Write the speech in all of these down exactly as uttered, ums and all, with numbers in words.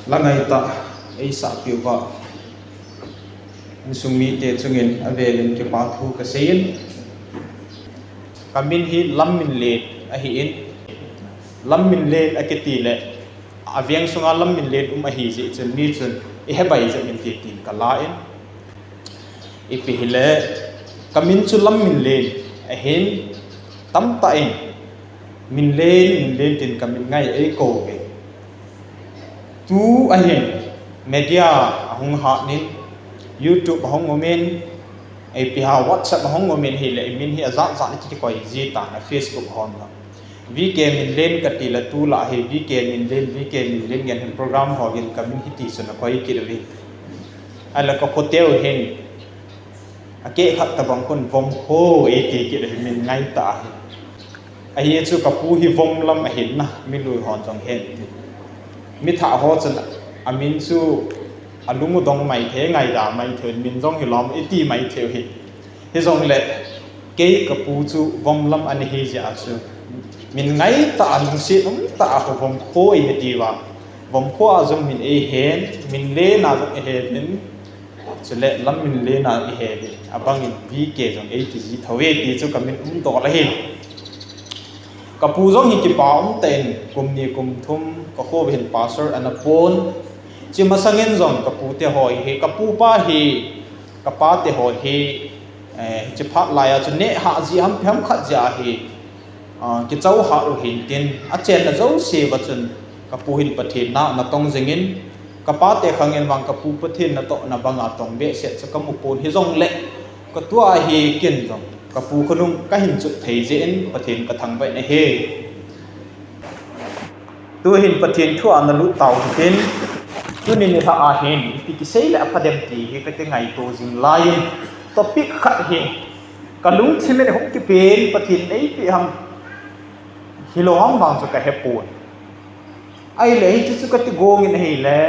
Langai tah eisahpeh uva insung mite chungin avelin kipa thu kaseiyin. Kamin hi Lamminlen ahin. Lamminlen akiti le, aveng sunga Lamminlen um ahi jeh chun mi chun ihebai jep inte tin kala in. Ipi hile, kamin chu Lamminlen ahin, tamtah in Minlen, Minlen tin kamin ngai eikou uve. Tu ahin media ahung hatnin, YouTube ahung umin, ipi ham WhatsApp ahung umin hile, imin hi ajat jat in kikoi jitan, a Facebook hon a. VK Minlen katile tulai hi VK Minlen, VK Minlen ngen hin program ho gin kamin hiti chun akoi kit uve. Ahile kakhoteu hin akeh khat tobang khun Vomkho eiti kit uve, min ngaitah ahi. Ahi chu kapu hi Vom lam ahin na, milui hon jong hen tin. Mithah ho chun amin chu alung u dong maithei, ngaida maithei, min jong hilom iti maithei hi. Hijongle kei kapu chu Vom lam ana hi jeh a chu min ngaitah a, lungset umtah a khu Vomkho eiti uva. Vomkho a jong min eihen, Minlen a jong eihen in. Chule Lamminlen a eihen in. Abangin VK jong eiti ji thouve ti chu kamin umdoh ahi. Kapu jong hi kipa umtah in kum ni kum thum kakho uva hin pastor ana pon. Chi masangin jong kapute ho hi, kapupa hi, kapate ho hi, eh, hiche phat laiya chu nehhah jeh ham, ham khat jeh ahi. Ah, kichou hat u hintin, achenna jouse uva chun kapu hin Pathen na, natong jingin, kapate khangin vang kapu Pathen natohna banga tong behseh chu kamu pon, hijongle katua hi ken jong kapu khonung kahin chut thei jeh in Pathen kathangvah in ahi. Tuhin Pathen thu a nalut tau hitin, tuni nilhah a hin ipi kisei le aphadem ti hi kakingaito jing laiyin, topic khat hi kalungthim in hung kipen, Pathen in eipeh ham hilou ham vang chu kahepon. Ahile hiche chu katigong in ahile,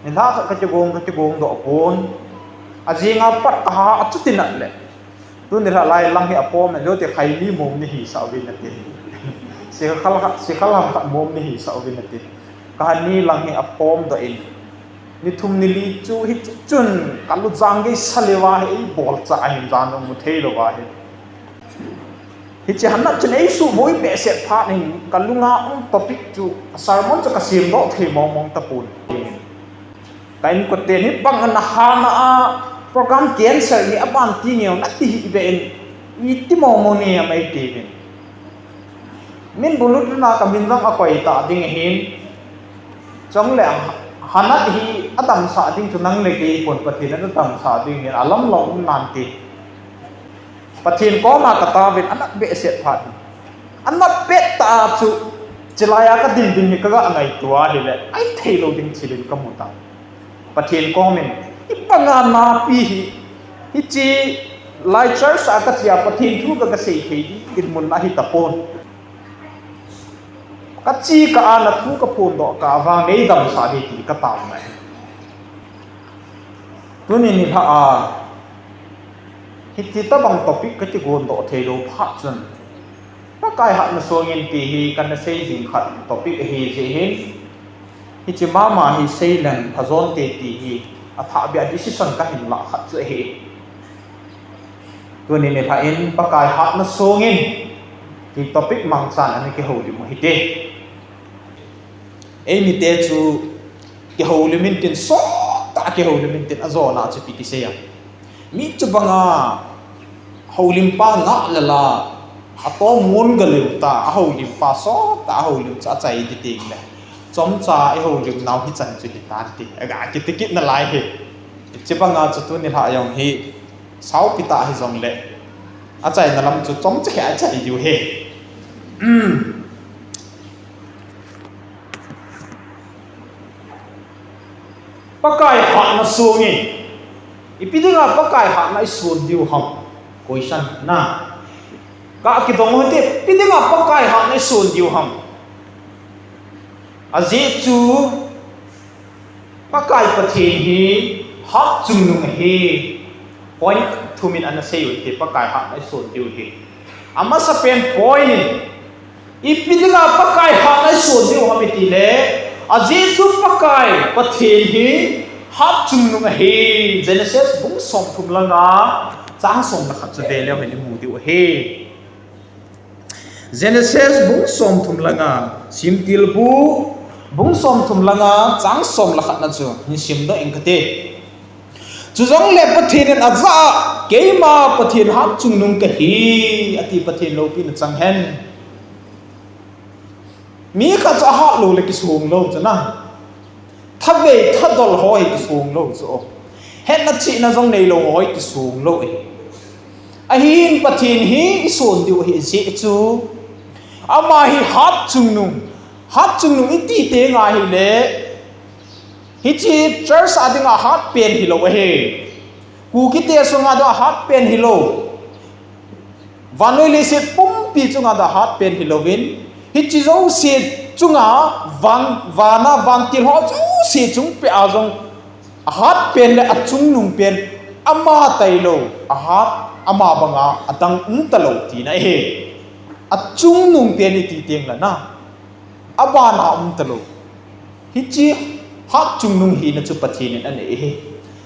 nilhah khat katigong, katigong doh pon. Ajinga pat kaha achuti nat le, tuni nilhah lai lang hi apom in, jote khaini mom nahisah uvin nati. Sikhal khat, sikhal ham khat mom nahisah uvin nati. Kaha ni lang hi apom doh in, ni thum ni li chu hiche chun kalujang gei sa leuva hi eibolcha ahin, jan jong mu thei louva hi. Hiche hanat chun eisuboi behseh phat in kalunga um topic chu, sermon chu kasemdoh thei mong mong tapon. Ka inkoten hibang ana hana a program cancel ni, aban ti ngeu nati hih beh in, iti mong mong ni ham eitiuvin. Min bulu tuna kamin jong akoi ta ding ahin. Chule hanat hi adamsah ding chu nang le kei hipon, Pathen in adamsah ding ahin, alam lou um nante. Pathen koma kataovin, anat behseh phat in. Anat pettah a chu, chulaiya kadin ding hi kaga ngaito ahile, ahi theilou ding thil in kamu tai. Pathen komin, ibanga napi hi, hiche lai church a kache a Pathen thu kaga sei thei ding dinmun ahi tapon. Kache kah a nathu kaphondoh kah a vang neidamsah ding ti kataona ahi. Tuni nilhah a, hiti tobang topic kakigondoh theilou phat chun, Pakai hatna songin ti hi kana sei jing khat topic ahi jeh hin, hiche mama hi seileng phajonte ti hi athahbeh a decision kahin lah khat chu ahi. Tuni nilhah in Pakai hatna songin ti topic mangchan ana kihoulim u hite. Eimite chu kihoulim intin, sottah kihoulim intin, ajona chu ipi kisei a, mi chubanga houlimpa ngah lala, atom ngon ga leu ta, ahoulimpa sottah ahoulim chu achai ding tengle, chomcha ihoulimnau hichan chu hitante, aga kiti kit nalai hi. Chubanga chu tuni nilhah jong hi saopi tah hijongle, achaina lam chu chomcha khat achai diu ahi. Pakai hatna songin, ipi dinga Pakai hatna ison diu ham? Question na. Kakidong u hite, ipi dinga Pakai hatna ison diu ham? Ajeh chu, Pakai Pathen hi hatchungnung ahi. Point thumin ana sei u hite, Pakai hatna ison diu hi. Amasapen point in, ipi dinga Pakai hatna ison diu ham itile, Ajeh chu Pakai Pathen hi hatchungnung ahi. Genesis bung somthum le nga chang som le khat chu ve leu hen imu diu ahi. Genesis bung somthum le nga, Simtilbu bung somthum le nga chang som le khat na chu hin simdoh ing kate. Chujongle Pathen in ajah a, keima Pathen hatchungnung kahi, ati. Pathen loupina chang hen. Mi khat chu ahat lou le kisong lou chu na. Thabei thadol ho hi kisong lou chu. Hetna chihna jong neilou ho hi kisong lou ahi. Ahin Pathen hi ison diu ahi jeh chu, ama hi hatchungnung, hatchungnung iti teng ahile, hiche church a dinga hatpen hilou ahi. Kukite chunga dinga hatpen hilou. Vannoi leiset pumpi chunga dinga hatpen hilouvin, hiche jouse chunga van, vana vantil ho jouse chung peh a jong ahatpen le achungnungpen ama tailou, ahat, ama banga adang umtalou tina ahi. Achungnungpen iti teng le na, abana umtalou. Hiche hatchungnung hina chu Pathen in anei ahi.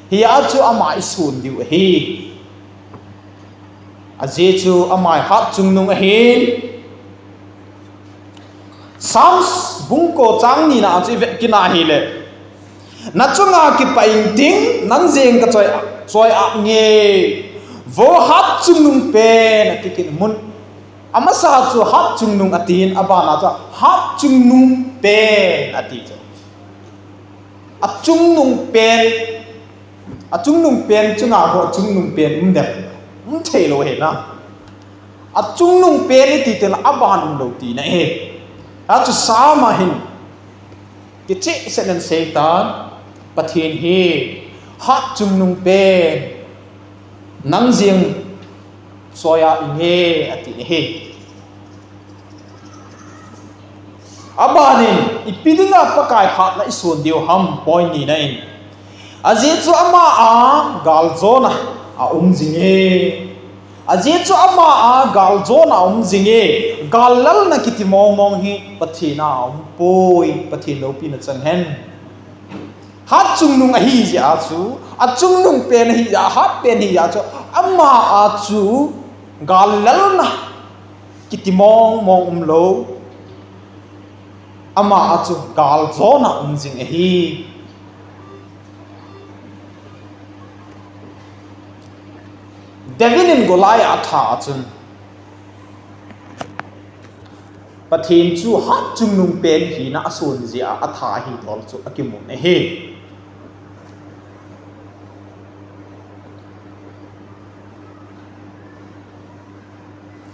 Hia chu ama ison diu ahi. Ajeh chu ama hatchungnung ahin. Psalms bung ko chang ni na chu ivet kit na hile, nachunga kipah inting, nang jeng kachoi, choi-at inge, vo hatchungnungpen, ati kit mun. Amasa chu hatchungnung atin, abana chu hatchungnungpen ati chu. Achungnungpen, achungnungpen chunga ho achungnungpen umdem, umtheilou ahi na. Achungnungpen iti teng le aban umlou tina ahi. Achu Psalm a hin kichehsel in aseitan, Pathen hi hatchungnungpen, nang jeng choi-at inge, ati ahi. Abanin, ipi dinga Pakai hatna ison diu ham, point ni na in. Ajeh chu ama a galjona aum jinge. Ajeh chu ama a galjona aum jinge. Gal lalna kiti mongmong hi Pathen a aumpoi, Pathen loupina chang hen. Hatchungnung ahi jeh a chu, achungnungpen ahi jeh a, hatpen ahi jeh a chu, ama a chu gal lalna kiti mongmong umlou. Ama a chu galjona um jing ahi. David in Goliath atha a chun, Pathen chu hatchungnungpen hina ason jeh a atha ahi dol chu akimun ahi.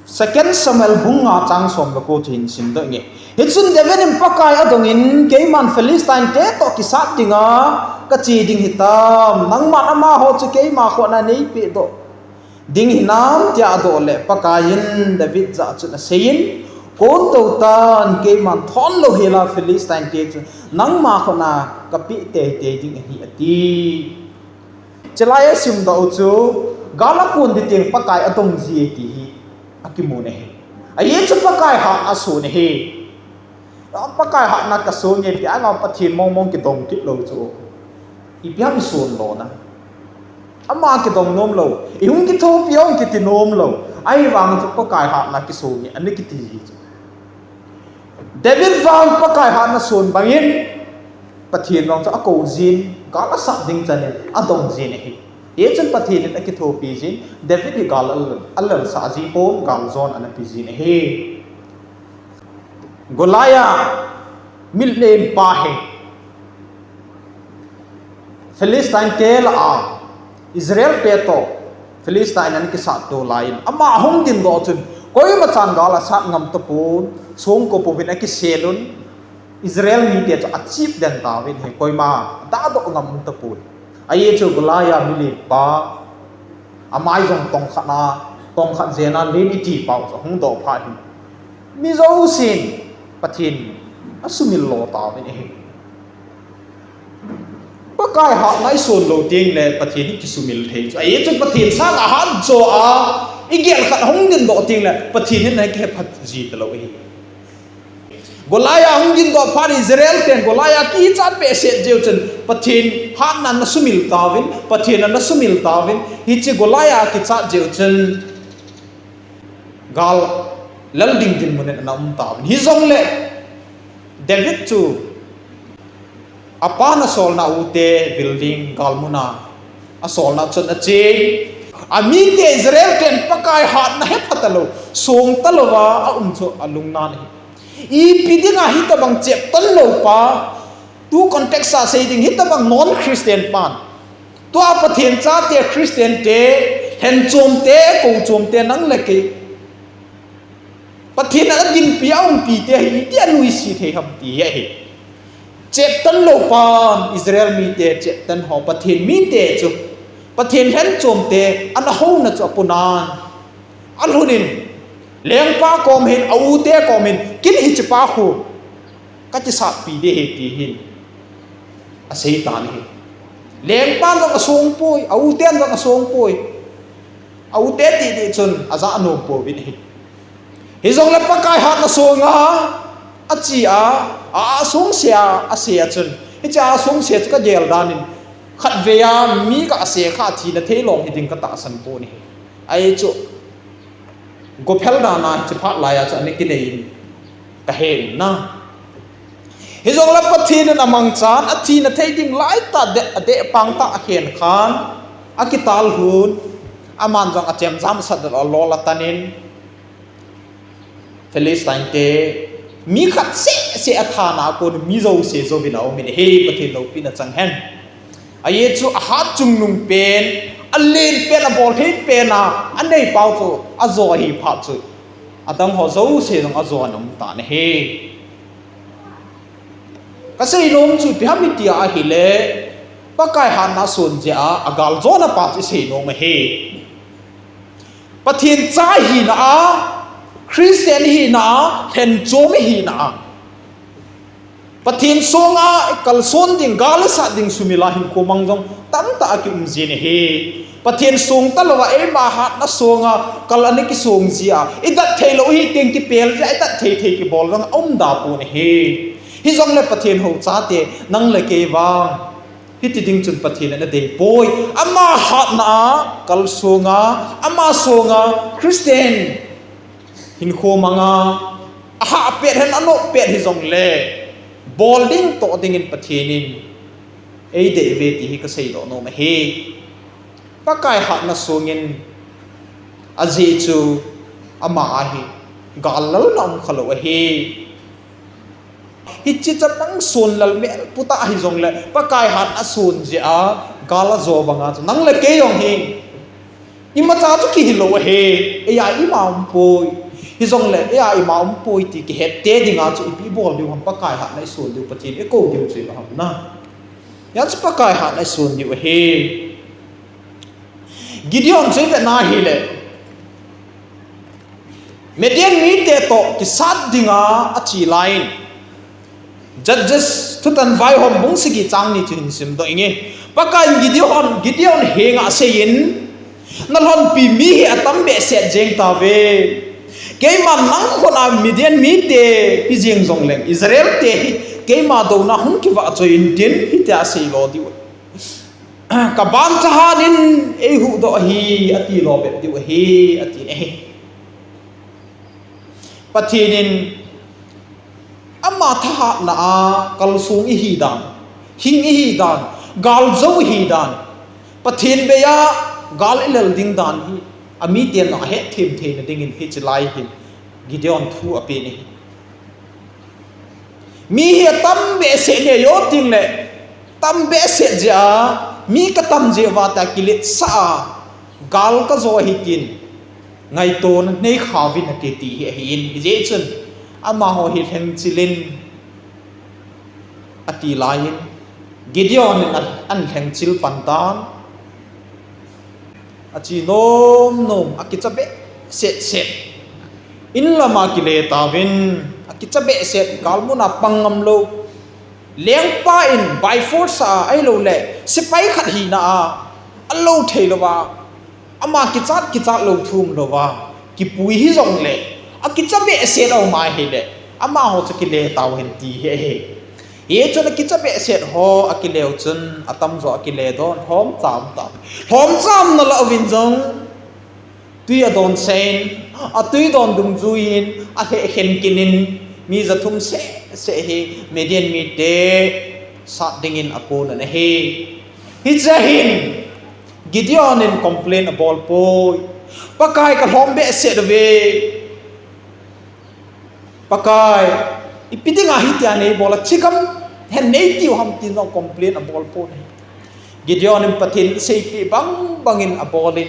Second Samuel bung nga chang som le ko chu hin simdoh inge. Hichun David in Pakai adongin, keiman Philistine te toh kisat dinga kache ding hitam. Nangman amaho chu keima khutna neipeh doh ding hinam, tia adoh le Pakai in David jah a chun aseiyin, kon tou tan, keiman thon louhela Philistine te chu nangma khutna kapeh teitei ding ahi, ati. Chulai a simdoh u chu, gal akon ding teng Pakai adong ji e ti hi akimun ahi. Ajeh chu Pakai hatna ason ahi. Pakai hatna kason nge tia, ama Pathen mongmong kidong kit lou chu, ipi ham ison lona. Ama kidong nom lou, ihung kithopi hung kiti nom lou. Ahivang chu Pakai hatna kisun nge ana kiti ji chu. David vang Pakai hatna son bangin, Pathen vang chu akou jin, gal asat ding chanin adong jin ahi. Hichun Pathen in akithopi jin, David hi gal al-, alal sah ji pon, galjona ana pe jin ahi. Goliath, milen pa hi, Philistine te lah a, Israel te toh Philistine ana kisat to laiyin, ama ahung dingdoh chun, koima chan gal asat ngam tapon, songko pouvin akiselun, Israel mite chu achip den tauvin ahi, koima dahdoh ngam tapon. Ajeh chu Goliath milen pa, amai jong tongkhat na, tongkhat jena len iti pau chu ahung doh phat hin, mi jousen Pathen asumil lo tauvin ahi. Pakai hatna ison lou teng le Pathen hi kisumil thei chu. Ajeh chu Pathen sanga hat jo a, igel khat ahung dingdoh teng le Pathen hin akihepha ji talou ahi. Goliath hung gin doh phat Israel ten Goliath kichat behseh jeh chun Pathen hatna ana sumil tauvin, Pathen ana sumil tauvin, hiche Goliath kichat jeh chun gal lal ding dinmun in ana um tauvin. Hijongle David chu apa na solna ute building galmuna asolna chun ache. Amite Israel ten Pakai hatna hepha talou, song talouva aum chu alungna ahi. Ipi dinga hitobang cheptan lou pa, tu context a sei ding, hitobang non Christian pan, tua Pathen chate Christian te, lhenchom te, kouchom te, nang le kei Pathen in adinpi, aumpi te hi, iti anuisat thei ham ti hi ahi. Cheptan lou pan, Israel mite cheptan ho, Pathen mite chu, Pathen lhenchom te, ana houna chu apunan, alhunin, lengpa kom hin, a u te kom hin, kin hiche pa khu, ka kisatpi ding ahi ti hin asei tan ahi. Lengpan jong asong poi, a u ten jong asong poi. A u te ti ding chun aja anom pouvin ahi. Hijongle Pakai hatna songa ache a, a, asongse a, asei a chun, hiche asongse chu kagel danin, khatvei a mi kase kha thina thei lom hiding katahsan pon ahi. Ahi chu, gophel dan a hiche phat laiya chu ana kinei in kahe in na. Hijongle Pathen in amangchan, athina thei ding laitah deh, adeh pang tah akhen khan, akital lhun, aman jong achemjam sat lou, alol atanin, Philistine te, mi khat seh seh athana a kon mi jouse jouvin aumin ahi, Pathen loupina chang hen. Ahi chu ahat chungnung pen, alen pen, abol thei pen a, anei pau chu ajo ahi phat chu, adang ho jouse jong ajo ana um tan ahi. Kasei nom chu ipi ham itia ahile, Pakai hatna ason jeh a, agal jona pa chu isei nom ahi. Pathen cha ihina a, Christian ihina a, lhenchom ihina a, Pathen songa kalson ding, gal isat ding sumil a hinkho mang jong tamtah akium jin ahi. Pathen song talouva, eima hatna songa kal ana kisong jia, idat thei lou hiteng kipel jia, idat thei thei kibol jong aumda pon ahi. Hijongle Pathen hou chate, nang le kei vang hiti ding chun Pathen in adei poi. Ama hatna a, kalsonga, ama songa, Christian hinkho manga, ahah pet hen, anop pet hijongle, bol ding toh dingin Pathen in eidei uve ti hi kasei doh nom ahi. Pakai hatna songin ajeh chu ama ahi, gal lalna um khalou ahi. Hiche chapang son lal mel putah hijongle, Pakai hatna son jeh a gal ajo banga chu nang le kei jong hi, imacha chu kihilou ahi, eia ima umpoi. Hijongle, eia ima umpoi ti kihet te dinga chu ipi bol diu ham, Pakai hatna ison diu, Pathen ikou diu chu ipi ham na. Hijeh chun Pakai hatna ison diu ahi. Gideon chu ivet na hile, Midian mite toh kisat dinga ache laiyin, Judges, Thutan Vaihom bung sagi chang ni chu hin simdoh inge. Pakaiyin Gideon, Gideon henga aseiyin, nalhonpi mi hi atam behseh jeng tauve. Keiman nang khut a Midian mite pe jeng jongleng, Israel te hi keima douna hung kivah choi intin, hitia asei lo diu. Kaban thahat in eihuhdoh ahi, ati lo bep diu ahi, atin ahi. Pathen in ama thahatna a kalsong ihi dan, hing ihi dan, gal jo ihi dan, Pathen beiya gal ilel ding dan hi, amiten jong ahetthem theina dingin hiche lai hin Gideon thu apen ahi. Mi hi atam behseh nge jo tingle, tam behseh jeh a, mi katam jeh uva tia kiletsah a, gal kajo ahi tin, ngaito nei khauvin ati ti hi ahin, hijeh chun, amaho hi lhengchil in, ati laiyin, Gideon in a, ahin lhengchil pan tan, ache nom nom, akicha behseh seh. In lama kile tauvin, akicha behseh, galmuna pang ngam lou. Lengpa in by force a, ahilouleh, sepai khat hina a, alou thei louva, ama kichat, kichat lou thum louva, kipui hijongle, akicha behseh a um ahile, Amaho chu kile tau hen ti hi ahi. Hichun akicha behseh ho akile u chun atamjo akile don, lhomcham tam. Lhomchamna lah uvin jong tui adon sah in, atui don dungjuiyin alheh khen kit in, mi jathum seh seh hi Midian mite sat dingin akon un ahi. Hiche hin Gideon in complain abol poi. Pakai, kalhom behseh uve. Pakai, ipi dinga hitia neibol a, thigam hen neitiu ham tin jong complain abol pon ahi. Gideon in Pathen seipeh bang bangin abol in,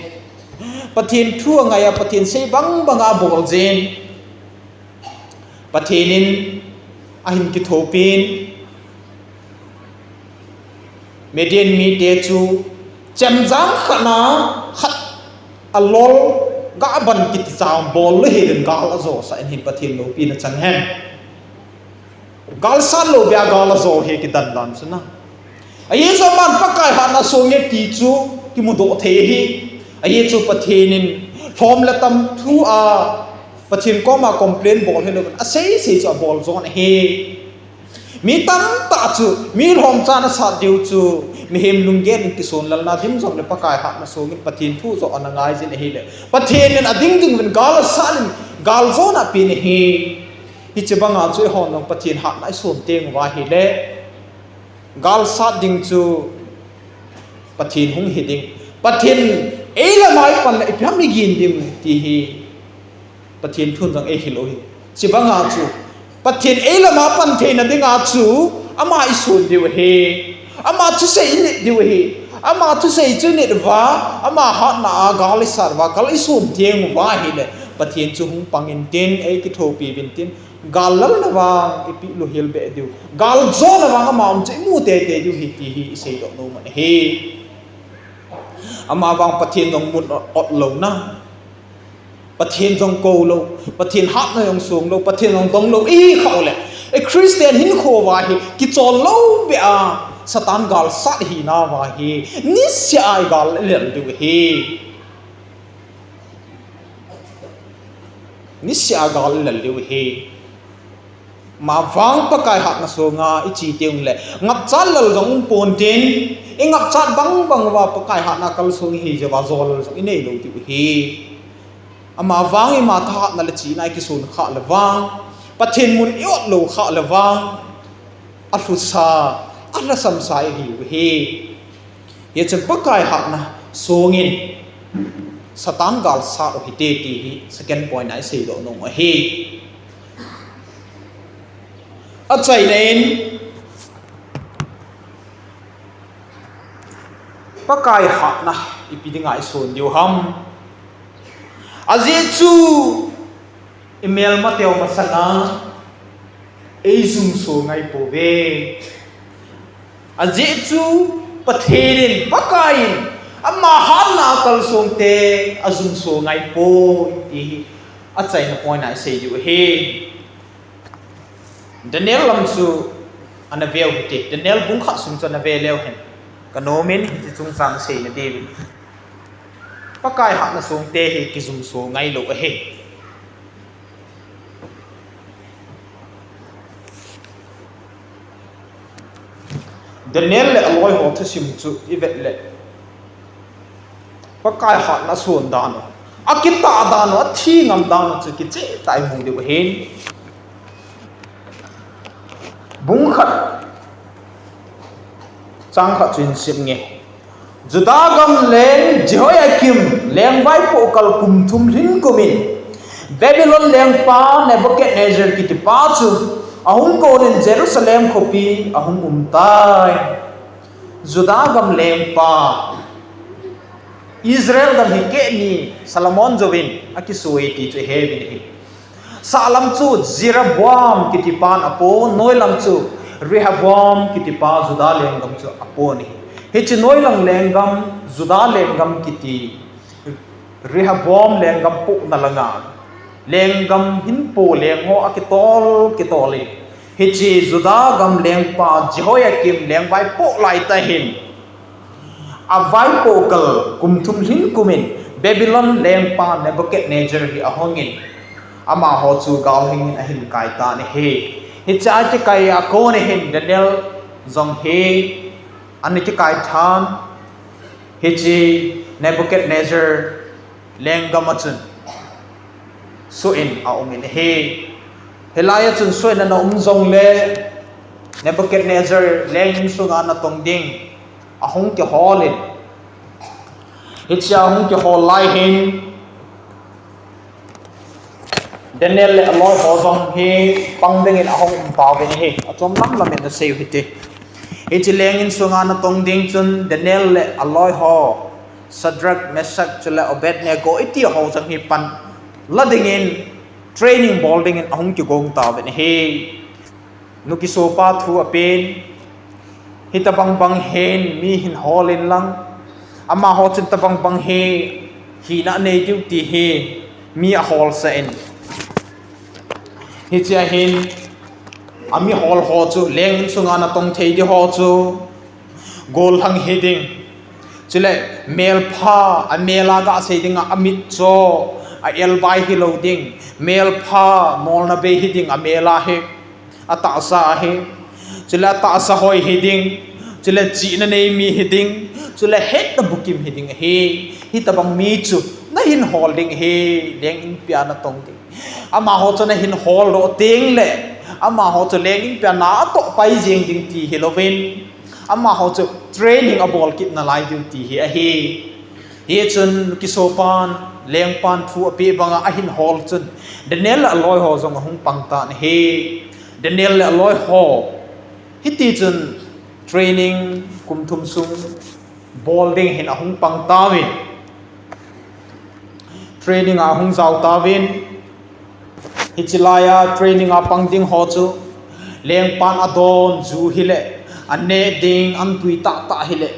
Pathen thu angai a, Pathen sei bang banga abol jin, Pathen in ahin kithopin, Midian mite chu chemjam khat na khat alol, gaban kiti cha bol lou hel in gal ajosah in, hin Pathen loupina chang hen. Gal sat lou beh a gal ajo hi kidan dan chu na. Ajeh chu aman Pakai hatna songe ti chu kimudoh thei ahi. Ajeh chu Pathen in lhom le tam thu a Pathen koma complain bol hilouvin asei sei chu abol jon ahi. Mi tamtah chu mi lhomchan asat diu chu mihem lunggel in kisonlalna dim jongle Pakai hatna songin Pathen thu joh ana ngai jin ahile, Pathen in ading ding uvin gal asat in gal jona apen ahi. Hiche banga chu eihon jong Pathen hatna ison teng uva ahile, gal sat ding chu Pathen hung hi ding. Pathen eilama ipan le ipi ham igin ding ti hi Pathen thun jong eihil u ahi. Chubanga chu Pathen eilama pan theina dinga chu ama ison diu ahi. Ama thusei init diu ahi. Ama thusei chu init uva, ama hatna a gal isat uva, gal ison teng uva ahile, Pathen chu hung pang intin, eikithopi uvin tin, gal lalna vang ipi louhel beh diu, gal jona vang ama um chu imu teitei diu ahi ti hi iseidoh nom u ahi. Ama vang Pathen jong mun ot louna, Pathen jong kou lou, Pathen hatna jong song lou, Pathen jong dong lou ihi khah uleh, i Christian hinkho uva hi kichol lou beh a Satan gal sat hina uva hi niseh a igal ilel diu ahi. Niseh a gal ilel diu ahi. Ama vang Pakai hatna songa iche teng uleh ngapchat lel jong um pontin, ingapchat bang bang uva Pakai hatna kalsong ihi jeh uva jol lel jong inei lou diu ahi. Ama vang ima thahatna le chihna ikison khah le vang, Pathen mun i-ot lou khah le vang, alhusa, alhasamsa ihiu ahi. Hichun Pakai hatna songin Satan gal sat u hite ti hi second point a iseidoh nom u ahi. Achaina in, Pakai hatna ipi dinga ison diu ham? Ajeh chu imelmateu masanga eijumso ngaipouve. Ajeh chu Pathen in, Pakai in, ama hatna kalsongte ajumso ngaipoi ti hi achaina point a isei diu ahi. Daniel lam chu ana veu hite, Daniel bung khat sung chu ana ve leu hen, kanomin hiche chungchang seina diuvin. Pakai hatna songte hi kijumso ngailou ahi. Daniel le aloiho thusim chu ivet leh, Pakai hatna son dan u, akitah dan u, athi ngam dan u chu kichehtah a imu diu ahin. Bung khat, chang khat chu hin sim inge. Juda gam leng Jehoiakim leng vaipoh kal kum thum lhin kum in, Babylon lengpa Nebuchadnezzar kitipa chu ahung konin Jerusalem khopi ahung umtai. Juda gam lengpa, Israel gam hi kehni Solomon jouvin akisoi ti chu iheuvin ahi. Sahlam chu Jeroboam kitipan apon, noilam chu Rehoboam kitipa Juda lenggam chu apon ahi. Hiche noilang lenggam, Juda lenggam kiti, Rehoboam lenggam pohna langa lenggam hinpo lengho akitol kitol in, hiche Juda gam lengpa Jehoiakim leng vaipoh laitah hin, avaipoh kal kum thum lhin kum in Babylon lengpa Nebuchadnezzar hi ahungin, Amaho chu galhing in ahin kai tan ahi. Hiche akikai a kon ahin Daniel jong hi ana kikai tan. Hiche Nebuchadnezzar lenggam a chun soh in aum in ahi. Hilai a chun soh in ana um jongle Nebuchadnezzar leng in sunga natong ding ahung kihol in, hiche ahung kihol lai hin Daniel le aloi ho jong hi pang ding in ahung um tauvin ahi. Achom lam lam in asei u hite. Hiche leng in sunga natong ding chun Daniel le aloi ho, Shadrach, Meshach, chule Abednego iti ho jong hi pan la ding in, training bol ding in ahung kigong tauvin ahi. Nukisopa thu apen, hitabang bang hin mi hin hol in lang, amaho chun tabang bang hi hina anei diu ti hi mi ahol sah in. Hiche a hin ami hol ho chu, leng in sunga natong thei ding ho chu, gollhang hiding, chule melpha, amel a gasei ding a, amit cho, a elbai hilou ding, melpha, nolna bei hiding, amel a hi, atahsa a hi, chule atahsa hoi hiding, chule chihna nei mi hiding, chule hetna bukim hiding ahi. Hitabang mi chu nahin hol ding ahi, leng inpi a natong ding. Amaho chu nahin hol doh teng le, amaho chu leng inpi a na atoh pai jeng ding ti hilouvin, amaho chu training abol kit nalai diu ti hi ahi. Hichun nukisopan, lengpan thu apeh banga ahin hol chun, Daniel le aloi ho jong ahung pang tan ahi. Daniel le aloi ho, hiti chun training kum thum sung bol ding hin ahung pang tauvin, training a ahung jao tauvin, hiche lai a training a pang ding ho chu, lengpan adon ju hile, aneh ding, antui tahtah hile,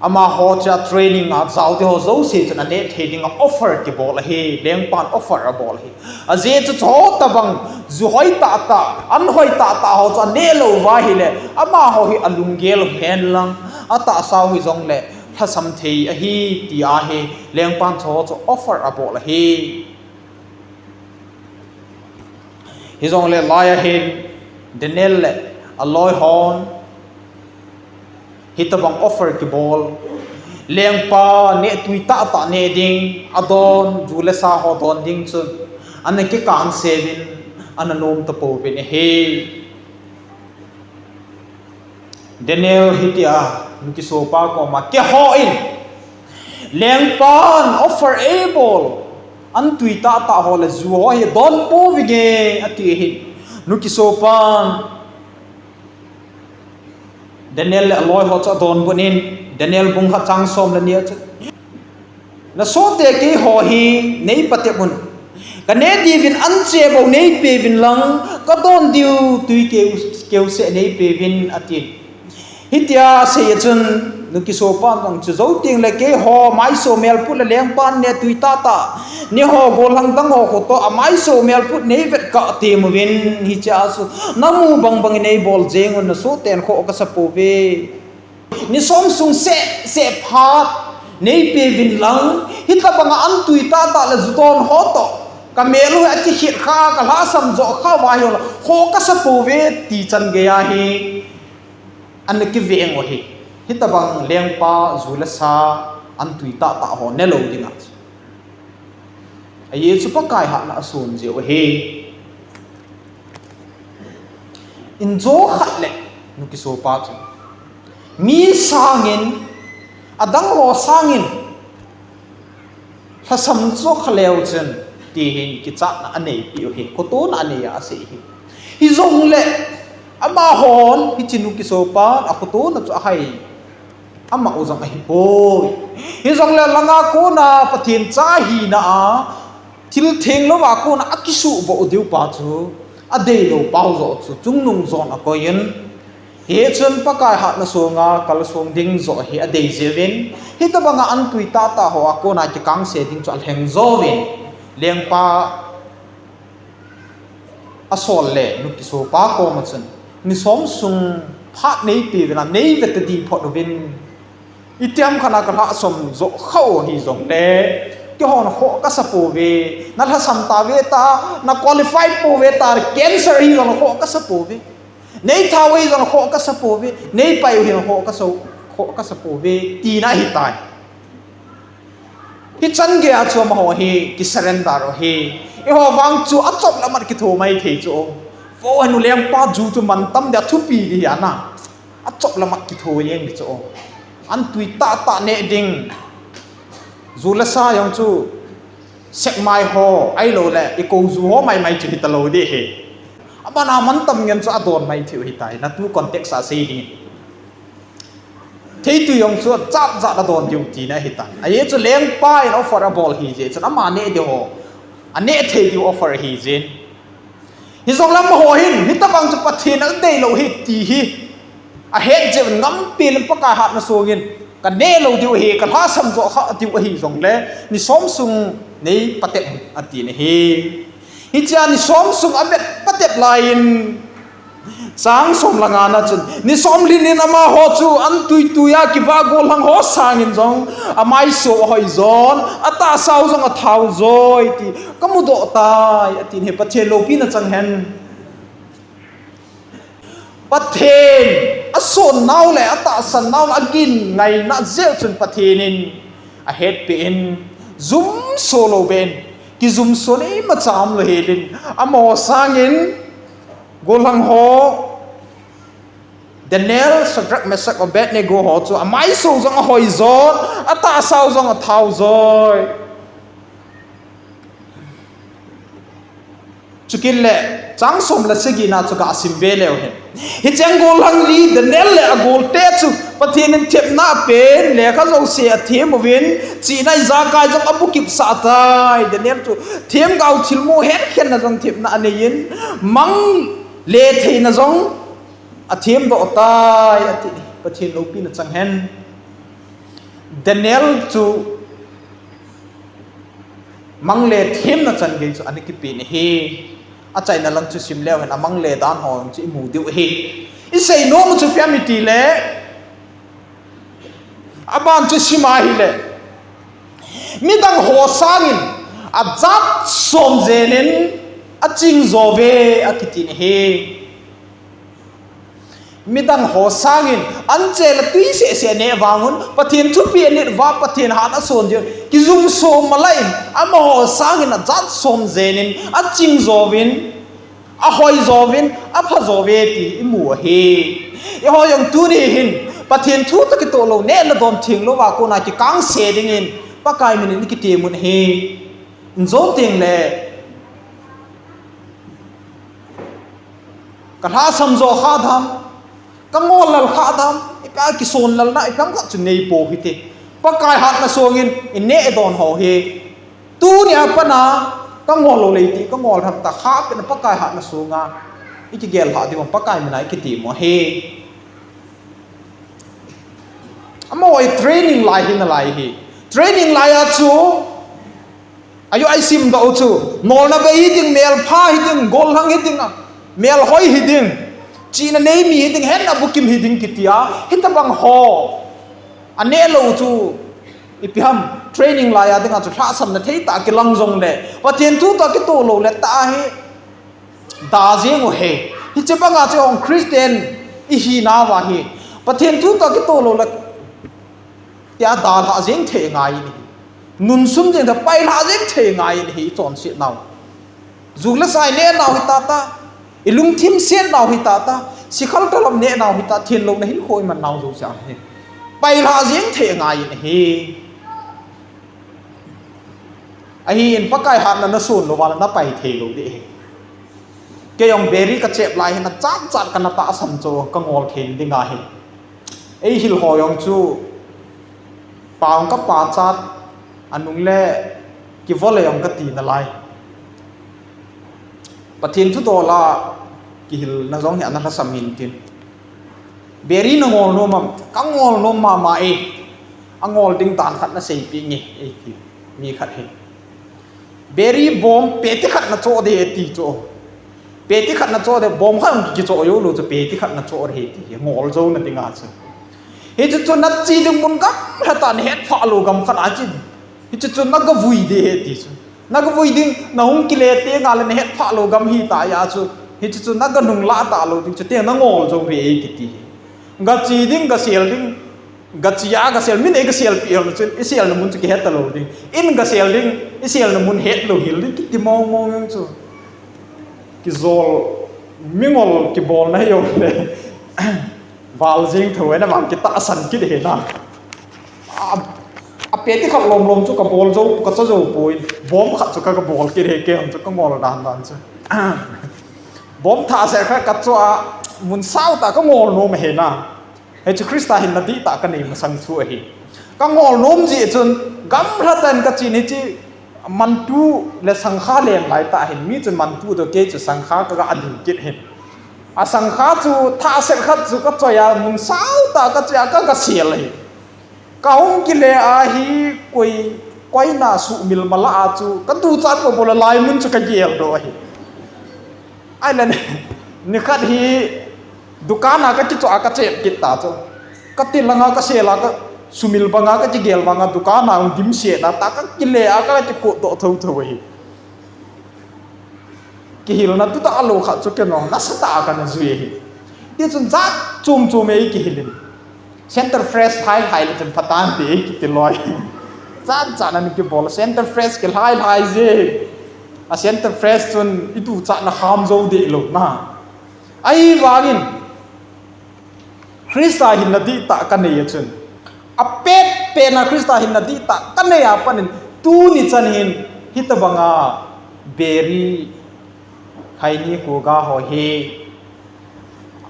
amaho chu a training a jao ding ho jouse chun aneh thei dinga offer kibol ahi, lengpan offer abol ahi. Ajeh chu chutabang ju hoi tahtah, an hoi tahtah ho chu aneh lou uva ahile, amaho hi alunggel hen lang, atahsa u hijongle lhasam thei ahi, ti ahi, lengpan chu chu offer abol ahi. Hijongle lai a hin Daniel le aloi hon hitabang offer kibol, lengpa nehtui tahtah neh ding, adon ju le sa ho don ding chun ana kikangse uvin, ana nom tapouvin ahi. Daniel hitia nukisopa koma, kihou in, lengpan offer eibol, antui tahtah ho le ju ho hi donpouvinge, ati ahin. Nukisopan Daniel le aloi ho chu adonbut in, Daniel bung khat chang som le ni a chun, nasohte keiho hi neipatep un. Kaneh diuvin anche bou neipeuvin lang, kadon diu tui keu, keu seh neipeuvin, atin. Hitia asei a chun, nukisopan jong chu jou tengle keiho maiso melput le lengpan nehtui tahtah, neiho gollhang dang ho khotoh a maiso melput neivetkah temuvin, hichea chu namu bangbang in neibol jengun, nasohten khoh kasapouve. Ni som sung seh seh phat neipeuvin lang, hitabanga antui tahtah le ju don ho toh kamel u hi akikhet kha, kalhasam joh khauva hijongle khoh kasapouve, ti chan geiya hi ana kiveng u ahi. Hitabang lengpa ju le sa, antui tahtah ho nelou dinga chu, ajeh chu Pakai hatna ason jeh u ahi. Injo khat le nukisopa chu, mi sangin, adang ho sangin lhasam chu khaleu chun, ti hin kichatna aneipeh u ahi, khotona anei a asei ahi. Hijongle amahon hiche nukisopan akhotona chu ahai, ama u jong ahipoi. Hijongle langa kona Pathen cha hina a, thil theng louva kona akisuhboh diu pa chu adeilou pau joh chu chungnung jon akoiyin, hichun Pakai hatna songa kalsong ding joh hi adei jiuvin, hitabanga antui tahtah hoa kona kikangse ding chu alheng jouvin, lengpa asol le nukisopa koma chun, ni som sung phat neipeuvin lang, neivetadi phot uvin, itiham khat a kalhasam joh khau hijongle, Kihon khoh kasa pouve, na lhasam tave ta, na qualified pouve ta, cancer hi jong khoh kasa pouve. Nei thau hi jong khoh kasa pouve, nei pai hi jong khoh kasa, khoh kasa pouve, tina ahitai. Hichan geiya chu amaho hi kisurrender u ahi. Eiho vang chu achop le amat kitho maithei chu. Vo henu lengpa ju chu mantam dia thupi di hi ana. Achop le amat kitho jeng di chu. An tui tahtah neh ding. Ju le sa jong chu sekmai ho, ahilouleh, ikou ju ho maimai chu hitalou di hi. Abana mantam ngen chu adon maithei u ahitai, natu context a sei ding. Theitui jong chu jat jat adon diu tina ahitai. Ajeh chu lengpa in offer abol ahijeh chun ama neh diu ho, aneh thei diu offer ahijeh in. Hijongle amaho hin, hitobang chu Pathen adeilou ahi ti hi ahet jeh un, ngampi lam Pakai hatna songin, kaneh lou diu ahi, kalhasam jo kha diu ahi jongle, ni som sung nei patep un, atin ahi. Hichea ni som sung avet patep laiyin, chang som le nga na chun, ni som lhin in amaho chu an tuitui a kivah gollhang ho sangin jong, amaiso ahoi jon, atahsa u jong athau joi ti kamudoh tai, atin ahi. Pathen loupina chang hen. Pathen asonnau le atahsannau le agin ngaina jeh chun Pathen in ahetpeh in, jumso lou ben, kijumso na imacha umlou helin, amaho sangin gollhang ho, Daniel, Shadrach, Meshach, Abednego ho chu amaiso jong ahoi jon, atahsa u jong athau joi. Chukit le, chang som le sagi na chu gasim ve leu hen. Hicheng gollhang li, Daniel le agolte chu Pathen in thepna apen, lekha jouse athem uvin, chihna ijakai jong abukipsah tai. Daniel chu themgao thilmu hetkhenna jong thepna aneiyin, mang le theina jong athemdoh tai, ati. Pathen loupina chang hen. Daniel chu mang le themna chan gei chu ana kipen ahi. Achaina lang chu sim leu hen, amang le dan ho chu imu diu ahi. Isei nom chu ipi ham itile, aban chu sim ahile, midang ho sangin ajat som jen in aching jo uve, akiti ahi. Midang ho sangin anche le tui sehseh aneh vangun, Pathen thupeh anit uva, Pathen hatna ason jeh un, kijumso malai in, amaho sangin ajat som jen in aching jo uvin, ahoi jo uvin, apha jo uve ti imu ahi. Eiho jong tuni hin Pathen thu toh kitoh lou, neh le don theng louva kona kikangse dingin Pakai min in ikitem un ahi. Injo teng le, kalhasam jo kha dam, kangol lal kha dam, ipi a kisonlalna ipi ham khat chu neipou hite. Pakai hatna songin ineh idon ho hi, tunia pat a kangol lou le ti, kangol tham ta, kha pen Pakai hatna songa ikigel lhah diu ham, Pakai mina ikitem u ahi. Amaho hi training lai hi nalai hi. Training lai a chu, ajo isimdoh u chu, nolna bei hiding, melpha hiding, gollhang hiding, melhoi hiding, chihna nei mi hiding, hetna bukim hiding kitia, hitobang ho aneh lou chu, ipi ham, training lai a dinga chu lhahsamna theitah kilang jongle, Pathen thu toh kitoh lou le tah hi da jeng u ahi. Hiche banga chu hung Christian ihinauva hi, Pathen thu toh kitoh lou le, tia dalhah jeng thei ngai in ahi. Nunsum jeng thei, pailhah jeng thei ngai in ahi, ichonsetnau. Ju le sa inehnau hitata, ilungthim setnau hitata, sikhal tolhom nehnau hita, thenlouna hinkho imannau jouse ahi. Pailhah jeng thei ngai in ahi. Ahin Pakai hatna nason louva le napai thei lou ding ahi. Kei jong beri kachep lai hin achatchat kana tahsan chu kangol thei ding ahi. Eihil ho jong chu pang kapachat, anung le kivol le jong kati nalai. Pathen thudol a kihilna jong hi ana lhasam hintin. Beri nangol nom am? Kangol nom mama e. Angol ding dan khat naseipeh inge, eiti mi khat hi. Beri bom peti khat nachoh ding e ti chu. Peti khat nachoh ding, bom khat kichoh joulou chu, peti khat nachoh ding e ti hi, ngol jouna dinga chu. Hichu chu nache ding mun gamlha tah, nahetphah lou gam khat a chu Hiche chu na gavui ding ahi ti chu. Na gavui ding, na hung kile teng le na hetphah lou gam hita a chu. Hiche chu na ganung lah talou ding chu, teng na ngol jou ding ahi kiti. Gache ding, gasel ding, gache a gasel, min ei gaselpi hel chu, iselna mun chu kihet talou ding. In gasel ding, iselna mun hetlou hel ding, kiti mong mong jeng chu. Kijol, mingol kibolna hi jong le. Val jeng thou, na vang kitahsan kit ahi na. A, a peti khat lom lom chu kabol jou, kacho jou poi. Bomb khat chu ka, kabol kit ahi, kei chu kangol dan dan chu. Bomb thah seh kha kacho a, mun sao tah kangol nom ahi na. Hichu Christa hinna dihtah kanei masang thu ahi. Kangol nom jeh chun, gamlha tah in kachen hiche, mantu le sangkha leng lai tah hin, mi chun mantu toh kei chu sangkha kaga ding kit ahi. A sangkha chu thah seh khat chu kachoi a, mun sao tah kachoi a, kagasel ahi. Kahung kile a hi koi, koina sumil mala a chu, kaduchat bou bou le laimun chu kageldoh ahi. Ahile, nikhat hi dukan a kakichoh a kachep kit ta chu. Kati langa kasel a ka sumil banga kakigel vanga dukan a hung dimset a ta kakile a kakikhohdoh thou thou ahi. Kihilna tutah lou khat chu kei jong nasatah a kana jui ahi. Tichun jat chom chom eikihil in. Center Fresh lhai lhai le chun phatan te eikiti loi. Chan chan ana kibol Center Fresh kilhai lhai je. A Center Fresh chun iduchatna kham jou deh lou na. Ahivangin, Christa hinna dihtah kanei a chun, apet pet na Christa hinna dihtah kanei a pat in, tuni chan hin hitobanga beri, khaini, khuga ho hi,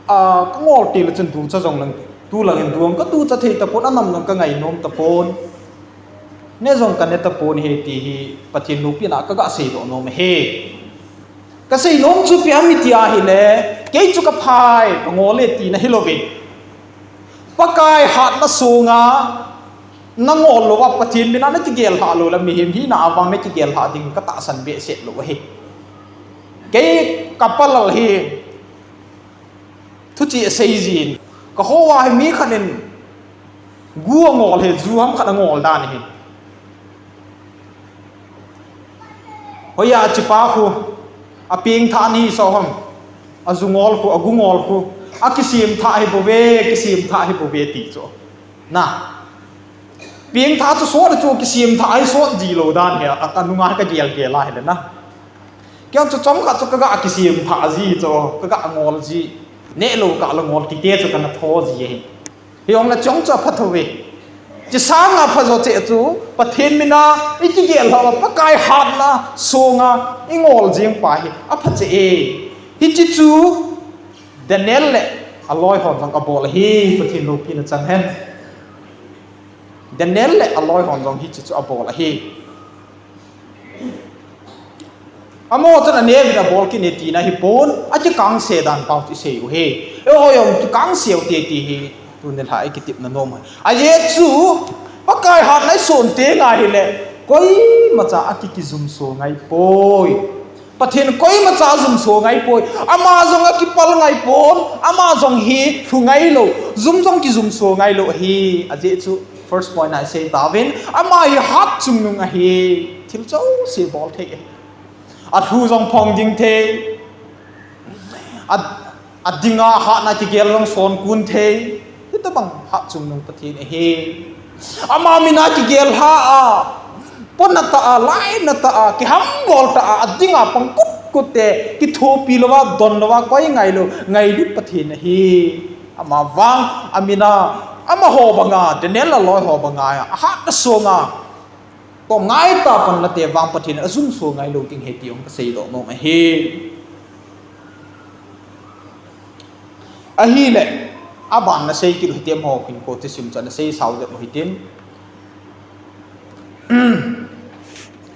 a, kangol til a chun ducha jong lang, tulang hin duang kaducha thei tapon, anam jong kangai nom tapon. Ne jong kane tapon ahi ti hi Pathen loupina kaga seidoh nom ahi. Kasei nom chu ipi ham iti ahile, kei chu kaphai, kangol e tina hilouvin. Pakai hatna sunga, nangol louva Pathen mina nakigel lhah lou le mihem hina a vang nakigel lhah ding katahsan behseh lou ahi. Kei kapalal hi, thuchih asei jin. Kahou a hi mi khat in gu angol hi, ju ham khat angol dan ahi. Hoiya achepa khu, apengthah ni so ham. Aju ngol khu, agu ngol khu. Akisem thah hi bouve, kisem thah hi bouve ti chu. Na. Pengthah chu sot a chu kisem thah hi sot ji lou dan hi, a, anunga hi kagel gel a hile na. Kei chu chomkhat chu kaga kisem thah ji chu, kaga ngol ji. Nehlou kah le ngol kiti chu kana tho ji ahi. Hijongle chong chu apha thou ve. Chusanga phajo cheh chu, Pathen mina ikigel lhah a, Pakai hatna sunga ingol jing pa hi apha cheh e. Hiche chu Daniel le aloi hon jong abol ahi, Pathen loupina chang hen. Daniel le aloi hon jong hiche chu abol ahi. Amaho chun aneo in abol kit e tina hipon, akikangse dan pau chu isei u ahi. Eiho jong kikangse u hite ti hi, tuni lha ikitepna nom u ahi. Ajeh chu, Pakai hatna ison teng ahile, koimacha akikijumso ngai poi. Pathen koimacha jumso ngai poi. Ama jong akipal ngai pon. Ama jong hi lhu ngai lou. Jum jong kijumso ngai lou ahi. Ajeh chu first point a isei tauvin. Ama hi hat chungnung ahi. Thil jouse bol thei ahi. Alhu jong phong ding thei. A, adinga hatna kigel jong son kun thei. Hitobang hat chungnung Pathen ahi. Ama mina kigel lhah a. Pona tah a, laina tah a, kihambol tah a, adinga pang kut kut te, kithopi louva, don louva, koi ngai lou, ngailut Pathen ahi. Ama vang, amina, amaho banga, Daniel aloi ho banga, ahatna sunga. Tom ngai ta pan late vang Pathen in ajumso ngai lou ding ahi ti jong kasei doh nom ahi. Ahile, aban nasei kit u hitin, amaho hinkho thusim chu nasei sao jep u hitin.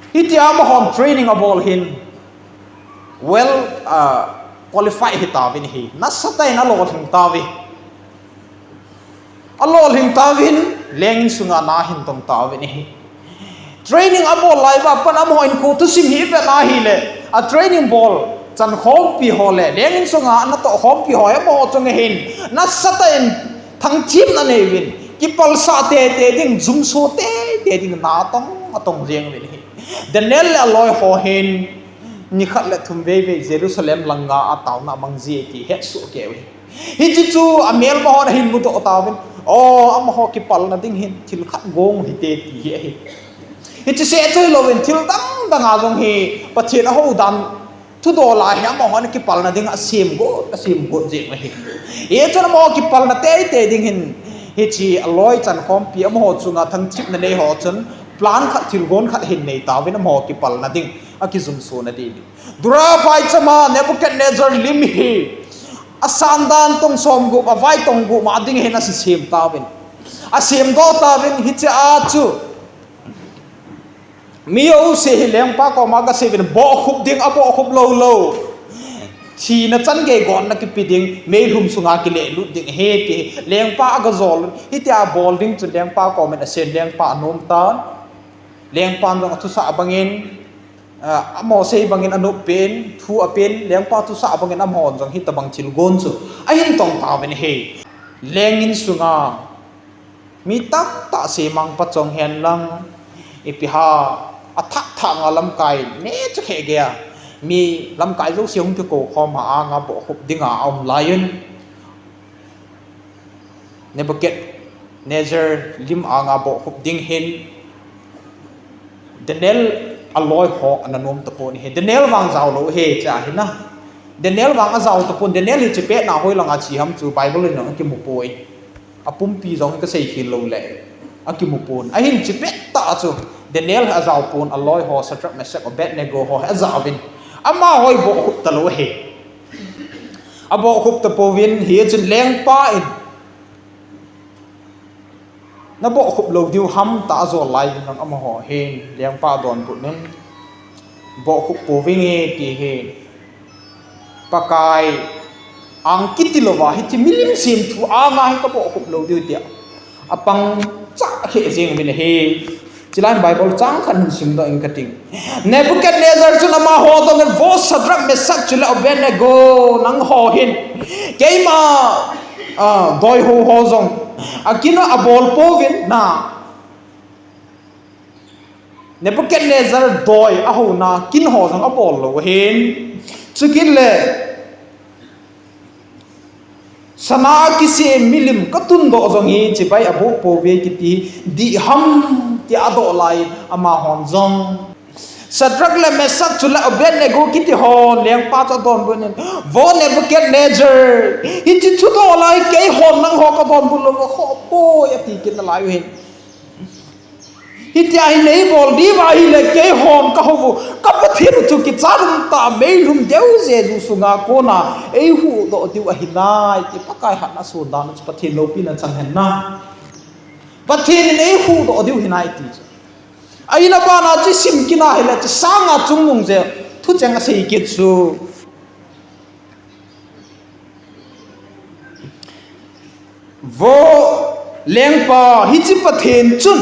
Hitia amahon training abol hin, well, ah, qualify hitauvin ahi. Nasatah in alolhing tauve. Alolhing tauvin, leng in sunga ana hin tong tauvin ahi. Training abol lai uva pat amaho hinkho thusim hi ivet a ahile, a training bol chan khompi ho le, leng in sunga ana toh khompi ho, amaho chunga hin, nasatah in thangthimna aneiyuvin, kipalsah tete ding, jumso tete teitei ding natong atong jeng uvin ahi. Daniel le aloi ho hin nikhat le thum vei vei Jerusalem langa ataona amang ji ti hetsoh kei uve. Hiche chu amelma hon ahin mudoh tauvin, o, amaho kipalna ding hin thil khat gong u hite ti hi ahi. Hiche seh chu hilouvin thil dang dang a jong hi Pathen ahou dan thudol a hi amahon kipalna ding asem got, asem got jeng ahi. Hichun amaho kipalna teitei ding hin hiche aloi chankhompi amaho chunga thangthipna nei ho chun plan khat, thilgon khat ahin nei tauvin amaho kipalna ding akijumsona ding. Dura phaichama Nebuchadnezzar lim hi asan dan tong somgup, avai tong gup ma ding hin asem tauvin, asemdoh tauvin, hiche a chu mi jouse hi lengpa koma gaseuvin bohkhup ding, abohkhup lou lou thina chan gei gonna kipe ding, meilhum sunga kilelut ding ahi ti lengpa agajol un. Hitia bol ding chun lengpa komin asen, lengpa anom tan. Lengpan jong athusah bangin, a, amaho sei bangin anop pen, thu apen, lengpa thusah bangin amahon jong hitobang thilgon chu ahin tong tauvin ahi. Leng in sunga mi tamtah semang pachong henlang, ipi ham, athah thah nga lamkai neocha kheh geiya mi lamkai jouse hung kikou khoma anga bohkhup dinga aum laiyun, Nebuchadnezzar lim anga bohkhup ding hin Daniel aloi ho ana nom tapon ahi. Daniel vang jaolou ahi, hiche ahi na. Daniel vang ajao tapon, Daniel hi chepetna hoilanga che ham chu Bible in jong akimupoi. Apumpi jong hi kaseikhel loule akimupon. Ahin chepet tah a chu Daniel hi ajaopon, aloi ho Shadrach, Meshach, Abednego ho hi ajaovin, amaho hi bohkhup talou ahi. Abohkhup tapouvin, hichun lengpa in nabohkhup lou diu ham tia ajol laiyun lang amaho hin lengpa adonbut un, bohkhup pouvinge ti hi Pakai ang kiti louva hiche milim semthu anga hi kabohkhup lou diu tia apang chah kheh jeng uvin ahi. Chulai Bible chang khat hin simdoh inge kati. Nebuchadnezzar chun amaho adongin, vo Shadrach, Meshach chule Abednego, nangho hin keima, a, doihou ho jong akin a abol pouvin na. Nebuchadnezzar doi ahouna kin ho jong abol lou ahin. Chukit le sana kisem milim katundoh jong hi chibai aboh pouve kiti dih ham tia adoh laiyin amahon jong Shadrach le Meshach chule Abednego kiti hon lengpa chu adonbut in, vo Nebuchadnezzar, hiche thudoh lai keihon nangho kadonbut louva khoh poi ati kit nalai u hin. Hitia hi neibol diu ahile keihon kahou u, ka Pathen chu kichat umtah meilhum deuh Jesu sunga kona eihuhdoh diu ahinai ti Pakai hatna ason dan chu Pathen loupina chang hen na. Pathen in eihuhdoh diu ahinai ti chu. Ahin abana chu isim kit na hile chu sanga chungnung jeh thucheng asei kit chu. Vo lengpa, hiche Pathen chun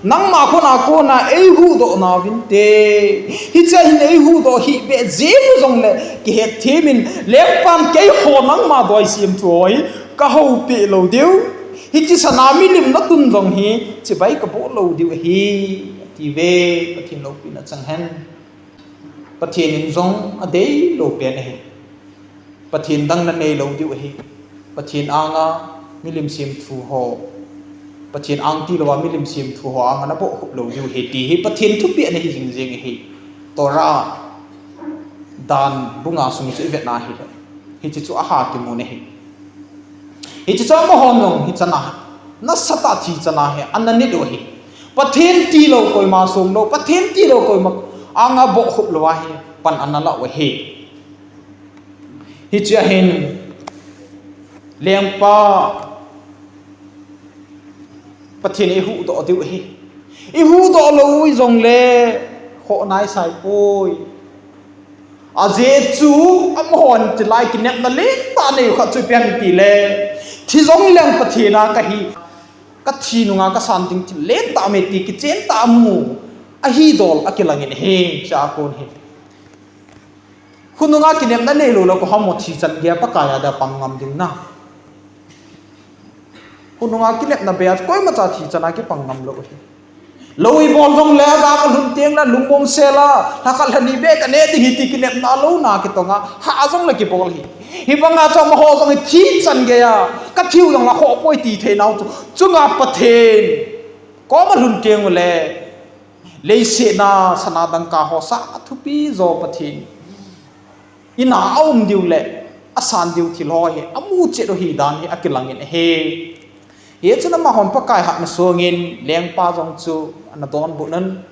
nangma khut a kona eihuhdoh nauvinte. Hiche hin eihuhdoh hih beh jeng u jongle kihetthem in, lengpan keiho nangma doi semthu ho hi kahoupi lou diu, hiche sana milim natun jong hi chibai kaboh lou diu ahi, atiuve. Pathen loupina chang hen. Pathen in jong adeilou pen ahi. Pathen dang nanei lou diu ahi. Pathen anga milim semthu ho, Pathen ang tilouva milim semthu ho anga nabohkhup lou diu ahi ti hi Pathen thupeh ana hi jingjing ahi. Torah dan bunga sung chu ivet na hile hiche chu aha kimu ahi. Hiche chu amahon jong hichan a nasatah a thi chan a hi ana nit u ahi. Pathen tilou koima som lou, Pathen tilou koima anga bohkhup louva hi pan ana la u ahi. Hiche ahin lengpa, Pathen in eihuhdoh diu ahi. Eihuhdoh lou jongle khoh naisai poi. Ajeh chu amahon chulai kinepna lentah anei u khat chu ipi ham itile, thi jongleng Pathen a kahi, kathi nunga kasan ding thil lentah aume ti kichen tah a amu, ahidol akilangin ahi, chua kon hi. Khonunga kinepna neilou le koi ham mo thi chan geiya Pakai a dia pang ngam ding na. Khonunga kinepna bei a koimacha thi chan a kipang ngam lou ahi. Lou ibol jongle, adang alhun teng le lungmong sel a, lhakhat lhani beh kaneh ding ahi ti kinepna louna kitonga, hah jongle kibol ahi. Hibanga chu amaho jong hi thi chan geiya, kathiu jongle khoh poi ti theinau chu, chunga Pathen koma lhun teng ule, leiset a sana dangka ho sanga thupi jo Pathen ina aum diu le, asan diu thil ho hi amu chet u ahi dan hi akilangin ahi. Hichun amahon Pakai hatna songin lengpa jong chu ana donbut un.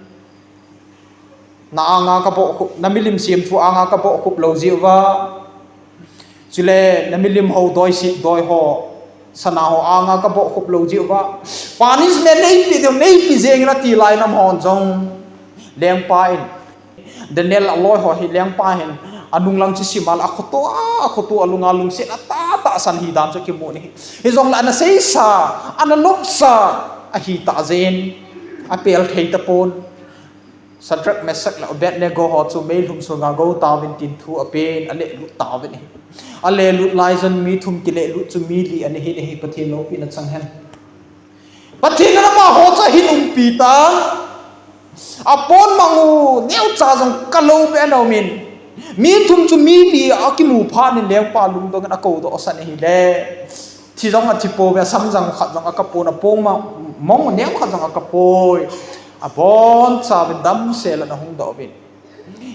Na anga kabohkhup, na milim semthu anga kabohkhup lou jeh uva, chule na milim ho doiset doi ho, sana ho anga kabohkhup lou jeh uva, punishment neipe ding, neipe jengin ati lai in amahon jong, lengpa in, Daniel aloi ho hi lengpa hin anung lang chu simale, akhoto a, akhoto a, alunga lungset a, atah tah san ahi dan chu kimun ahi. Hijongle ana seisa, ana nopsa ahitah jeh in, apel thei tapon. Shadrach, Meshach le Abednego ho chu meilhum sunga gou tauvin tin thu apen, alehlut tauvin ahi. Alehlut lai chun mi thum kilehlut chu mi li ana hin ahi, Pathen loupina chang hen. Pathen in amaho chu ahin umpi tan, apon mang u neocha jong kalou be ana umin. Mi thum chu mi li akimu phat in lengpa lungdongin akoudoh san ahile, thi jong athi pouve, asam jang khat jong akap pon, apon mang, mang u neokhat jong akap poi. Abonchauvin damsel in ahung doh uvin.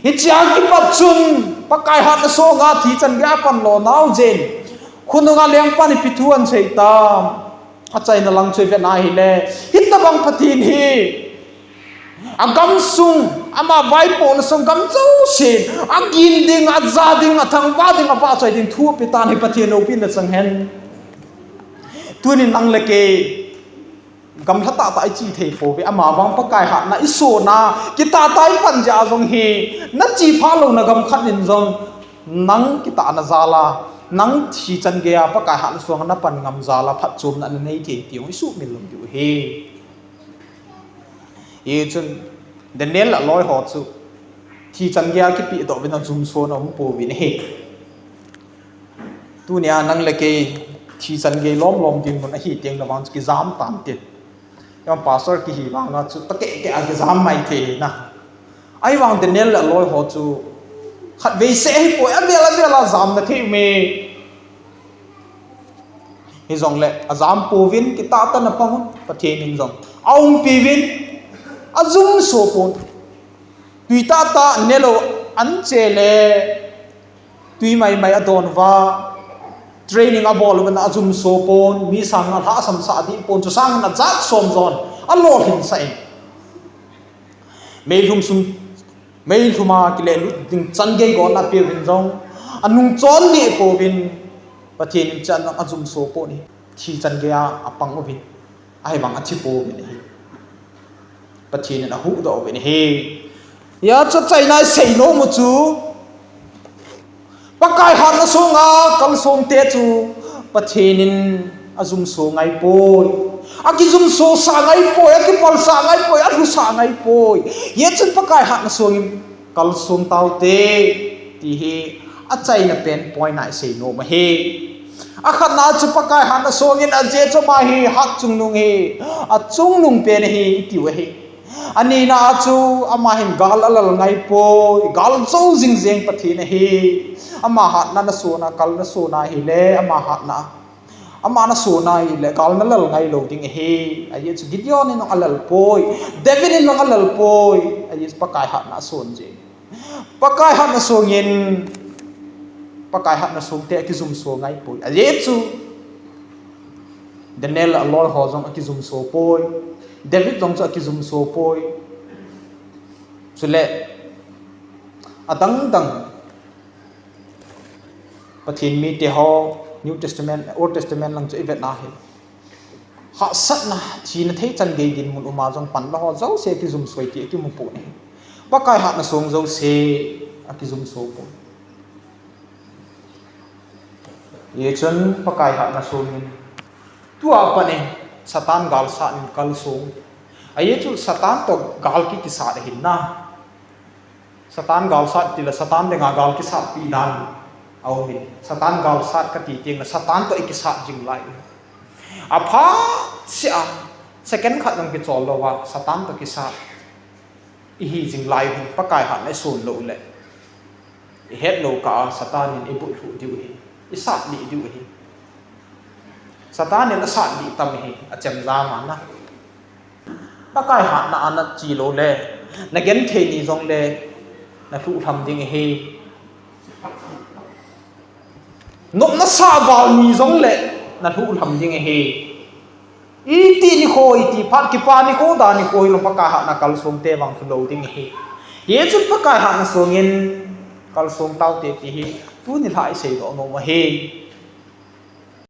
Hichea kipat chun Pakai hatna songa thi chan geiya apan lou nau jeh in, khonunga lengpan ipi thu ahin sei tam, achaina lang chu ivet na hile, hitobang Pathen hi agamsung, ama vaipohna sung gam jousen agin ding, aja ding, athangvah ding, avahchoi ding thu apetan hi Pathen loupina chang hen. Tunin nang le kei gamla tahtah iche thei pouve, amavang Pakai hatna isona, kitah tah ipan jeh a jong hi, nache phah louna gam khat in jong, nang kitahna jal a, nang thi chan geiya Pakai hatna songa napan ngam jal a, phatchomna nanei thei ti jong isuhmil lom diu ahi. Hichun Daniel aloi ho chu thi chan geiya kipehdoh uvin ajumson aum pouvin ahi. Tunia nang le kei thi chan gei lom lom dinmun ahi teng le vang chu kijam tan tin. Pastor kihi vanga chu takeh keh a kijam mai thei na. Ahivang Daniel le aloi ho chu khatvei seh ahipoi, avel avel a jamna thei ume. Hijongle ajam pouvin, kitah tah in apang un, Pathen in jong aumpi uvin, ajumso pon. Twi tahtah nelou anche le twi maimai adon uva, training abol uvin, ajumso pon, mi sanga lhahsamsah deh pon, chusangin ajat som jon alolhinsah in. Meilhum sung, meilhum a kilehlut ding chan gei gotna apeuvin jong, anung chon deh pouvin, Pathen in chan ajumso pon ahi, thi chan geiya apang uvin, ahivang athi pouvin ahi. Pathen in ahuhdoh uvin ahi. Hijeh chun achaina isei nom u chu, Pakai hatna songa kalsongte chu Pathen in ajumso ngaipoi. Akijumsosah ngaipoi, akipalsah ngaipoi, alhusah ngaipoi. Hijeh chun Pakai hatna songin kalsong taute, ti hi achaina pen point a isei nom ahi. Akhatna chu Pakai hatna songin ajeh chu ama hi hat chungnung ahi, achungnung pen ahi, itiu ahi. Anina a chu ama hin gal alal ngaipoi, gal jou jingjeng Pathen ahi. Ama hatna nasona, kal nasona ahile, ama hatna, ama nasona ahile, gal nalal ngailou ding ahi. Ajeh chu Gideon in jong alalpoi, David in jong alalpoi, ajeh chu Pakai hatna ason jeh. Pakai hatna songin, Pakai hatna songte akijumso ngaipoi. Ajeh chu Daniel aloi ho jong akijumso poi, David jong chu akijumso poi. Chule adang dang Pathen mite ho, New Testament, Old Testament lang chu ivet na hi, hahsatna, thina thei chan gei dinmun uma jong panla ho jouse akijumso e ti akimu poi. Pakai hatna song jouse akijumso poi. Hijeh chun Pakai hatna songin, tua pat in Satan galsat in kalsong. Ajeh chu Satan toh gal ki, kisat ahin na. Satan galsat tile Satan dinga gal kisatpi dan aumin. Satan galsat kati tengle Satan toh ikisat jing lai. Aphat seh a, Second khat jong kichol louva Satan toh kisat ihi jing lai hin Pakai hatna isun lou le, ihet lou kah a Satan in ibut lhuh diu ahi, isat lih diu ahi. Satan in asat lih tam ahi, achemjam a na. Pakai hatna a nache lou le, nagenthei ni jongle, nalhuh lham ding ahi. Nopna sah val ni jongle, nalhuh lham ding ahi. Iti nikho, iti phat, kipa nikho, da nikho hilou, Pakai hatna kalsong te vang kilou ding ahi. Hichun Pakai hatna songin kalsong taute ti hi tuni lha iseidoh nom ahi.